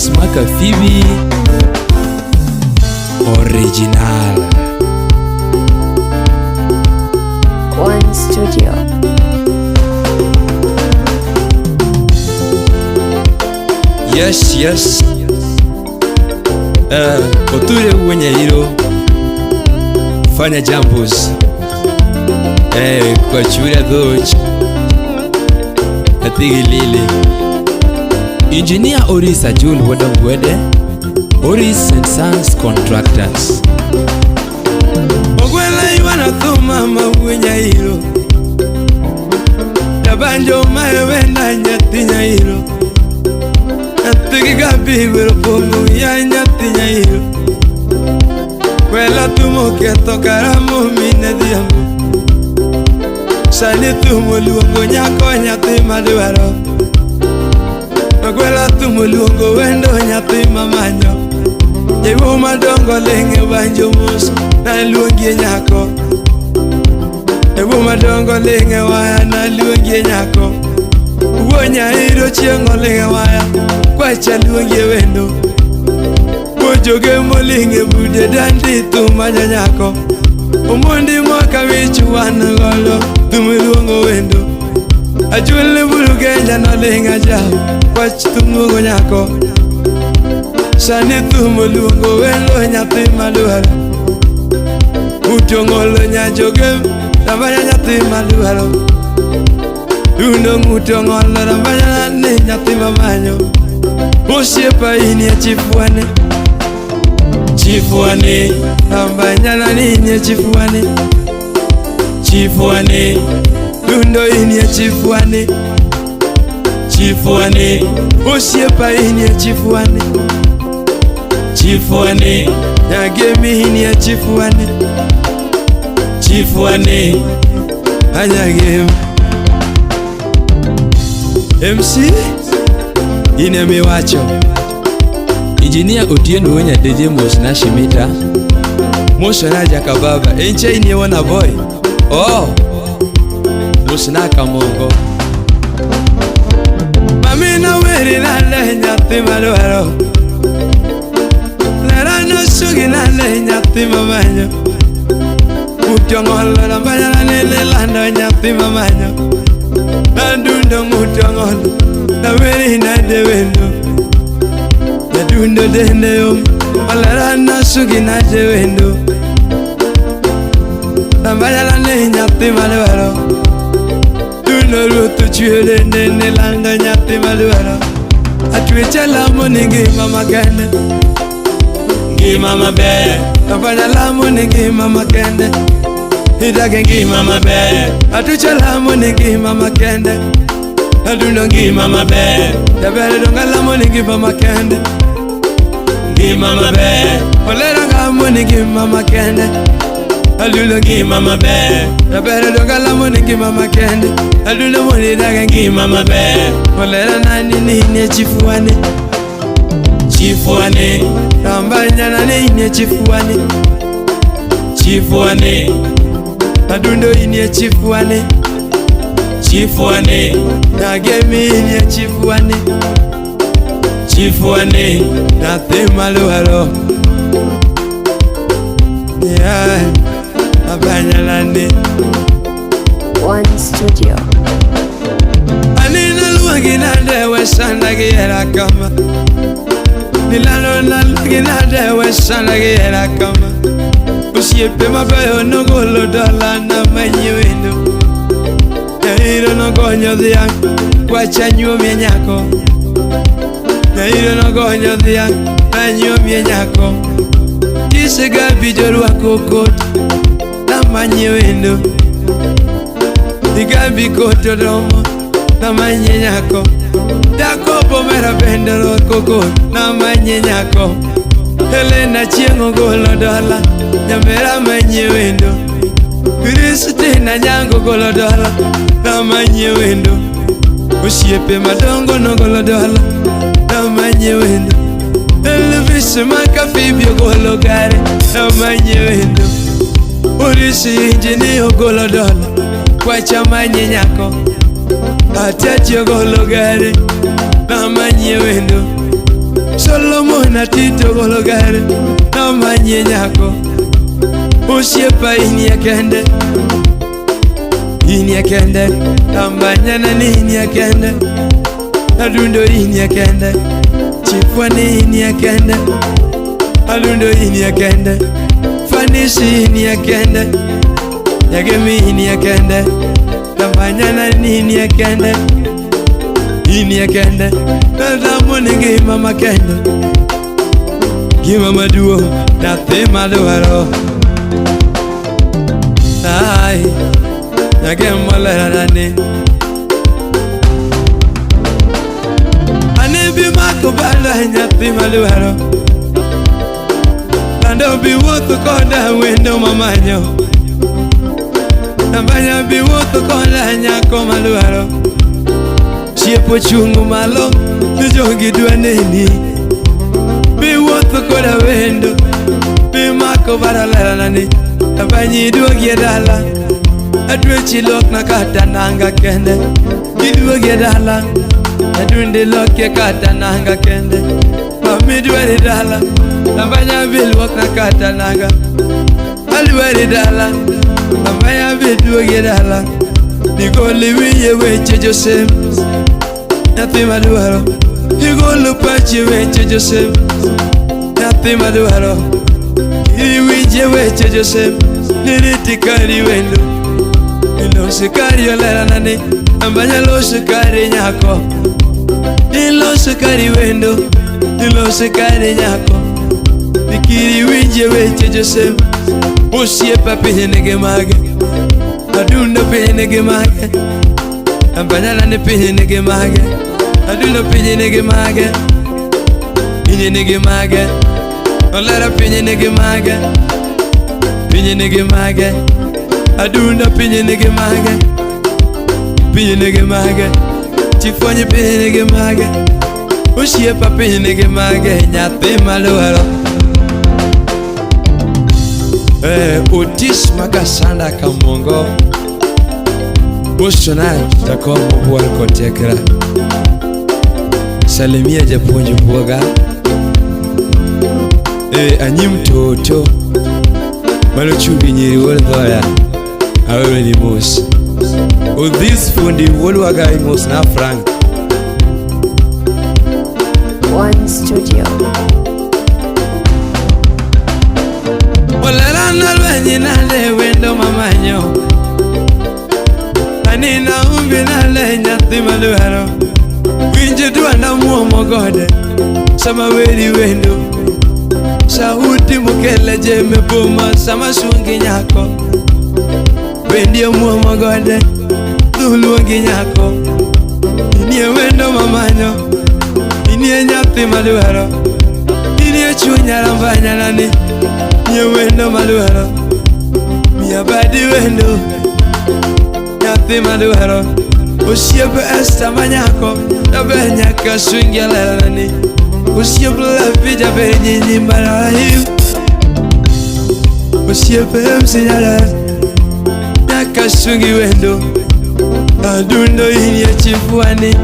Elvis Makafibi Original. One Studio. Yes. Oture Uwenyairo fanya jambos kwa chura dhoch athigi lili. Engineer Oris Ajul Wodongwede, Oris and Sons Contractors. Ogwela ywano thum mama Uwenyairo Jabanjo maewenda nyathi Nyairo Nyathi gi gabi wero pong'o ya nyathi Nyairo Kwela thum oketho karamo mine dhiambo Sani thum oluongo nyako nyathi madwaro Ogwela thum oluongo wendo nyathi mamanyo Jaiwo madongo ling' e banjo mos naluongie nyako Jaiwo madongo ling' e waya naluongie nyako Wuo Nyairo chieng' oling' e waya kwacha luongie wendo Wuojoge moling' e bude dandi thum manyo nyako Omondi mwaka wich wan godo thum luongo wendo Achul buru genja noling' ajaw kwach thum luongo nyako Sani thum oluongo wendo nyathi madwaro Utong'olo nyajoge rabanya nyathi madwaro Dundo ng'uto ng'olo rabanya ni nyathi mamanyo Osiepa inie chifuane Chifuane Rabanyana ni inie chifuane Chifuane Dundo inie chifuane Chifuane Osiepa inie chifuane Chifuane Nyagemi inie chifuane Chifuane Anyagem MC ine miwacho Engineer Otieno Wenyadeje mos na Shimita Mos na Jakababa Enche inie wana boy Oh Mos na Kamongo Mamina weri nale nyathi madwaro Lera nosugi nale nyathi mamanyo Utong'olo nambanyana nene lando nyathi mamanyo Nadundo ng'utong'olo naweri nade wendo Nadundo dende yom Olera nasugi nade wendo Nambanyana ne nyathi madwaro Dundo ruoth ochwe dende ne lando nyathi madwaro Atwecha lamo ni ngima makende Ngima maber Nambanya lamo ni ngima makende Idage ngima maber Atucha lamo ni ngima makende Adundo ngima maber Jaber donga lamo ni ngima makende Ngima maber Olera ngamo ni ngima makende Adundo ngima maber Jaber donga lamo ni ngima makende Adundo moni dage ngima maber Olera nani ni chifuane Chifuane Rambanya nani ni chifuane Chifuane Adundo inie chifuane Chifuane Nagemi inie chifuane Chifuane Nyathi maluaro Yeah Abanyalande One Studio. Anina luangi nade wesanda giera kama Nilalo naluangi nade wesanda giera kama Osiepe mabeyo nogolo dola na manyi wendo Nyairo nogonyo dhiang' kwacha nyuomie nyako Nyairo nogonyo dhiang' anyuomie nyako Tisega bijorwako kot namanye wendo Digambi kot oromo namanye nyako Jakobo mera bende rwako kot namanye nyako Helena chieng' ogolo dola nyamera manye wendo Kristina nyango golo dola namanye wendo Osiepe madongo nogolo dola namanye wendo Elvis Makafibi ogolo gare namanye wendo Orisi injini ogolo dola kwacha manye nyako Atiachi ogolo gare namanye wendo Solomon atito gologare namanye nyako osiepa inie kende inie kende tambanyana ni inie kende adundo inie kende chifwa ni inie kende adundo inie kende fanisi inie kende nyagemi inie kende tambanyana ni inie kende inie kende nadamo ni ngima makende ngima maduong' nyathi madwaro ai nyagem molerana ni ane bi mako bala nyathi madwaro kando bi wuotho koda wendo mamanyo nambanya bi wuotho koda nyako madwaro Chiepo chungu malo ni jogi dwa neni bi wuotho koda wendo bi mako bada lerana ni Abanyi duogi e dala adwechi lokna kata nanga kende giduogi e dala adundi lokie kata nanga kende mami dwari dala abanya bi luokna kata nanga alwari dala abanya bi duogi e dala nigoli wiye weche Joseph nyathi madwaro igolo pachi weche Joseph nyathi madwaro iwinje weche Joseph niriti kari wendo iloso kari olerana ni ambanya loso kari nyako iloso kari wendo iloso kari nyako nikiri winje weche Joseph osiepa piny nigi mage adundo piny nigi mage ambanyana ni piny nigi mage adundo piny nigi mage piny nigi mage olera piny nigi mage piny nigi mage adundo piny nigi mage piny nigi mage chifwenyi piny nigi mage osiepa piny nigi mage nyathi madwaro Otis Makasanda Kamongo Usona jakom obuor kod tekra Salimia japuonj buoga anyim toto mano chumbi nyiri wuod dhoya aoroni mos Odhis fundi wuod Wagai mos na Frank One Studio. Olera nalwenyi nade wendo mamanyo Anina umbi nade nyathi madwaro Winj dwanda muomo gode sama weri wendo Sauti mokele jeme boma sama sungi nyako Wendi omuomo gode dhuluongi nyako Inie wendo mamanyo Inie nyathi madwaro Inie chunya rambanyana ni wendo madwaro miya badi wendo nyathi madwaro osiep Esther manyako jaber nyaka sungi lerani osiep Levi jaber nyinyi marahim osiep MC Nyalal nyaka sungi wendo adundo inie chifuani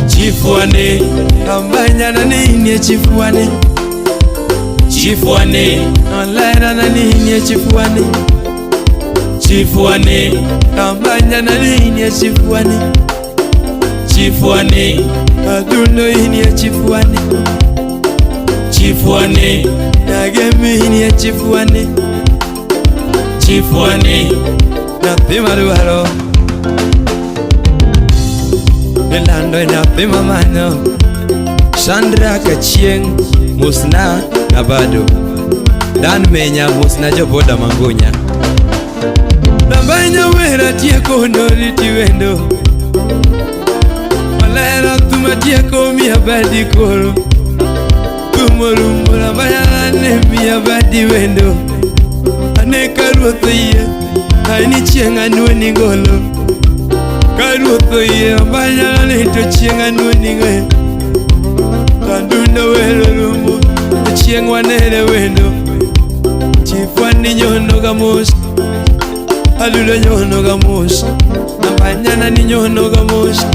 chifuani ambanyana ni inie chifuani chifuani olera na ninie chifuani chifuani ambanya na ninie chifuani chifuani adundo inie chifuani chifuani nagemi inie chifuani chifuani nyathi madwaro ilando nyathi mamanyo Sandra Kachieng mosna na bado Dan Menya mosna joboda mangunya Nambanya wera tieko noriti wendo Olera thuma tieko miya badi koro Tumorumo nambanya ne miya badi wendo Ane ka ruoth oyie ani chieng' anuoni golo Ka ruoth oyie ambanya ne to chieng' anuoni golo Tandundo wero rumo chieng' wanere wendo Chifwani nyono ga mos Alulo nyono ga mos Nambanyana ni nyono ga mos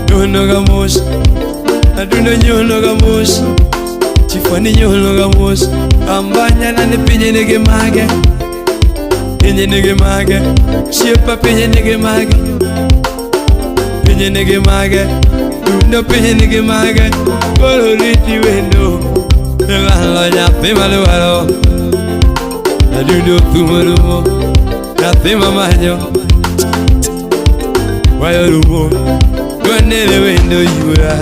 Nyono ga mos Adundo nyono ga mos, chifwani nyono ga mos. Ambanya ni pinye nigi mage, pinye nigi mage, osiepa pinye nigi mage, pinye nigi mage, dundo pinye nigi mage. Koro riti wendo, ilalo nyathi madwaro. Adundo thumo rumo, nyathi mamanyo. Wayo rumo, dwanere wendo yura.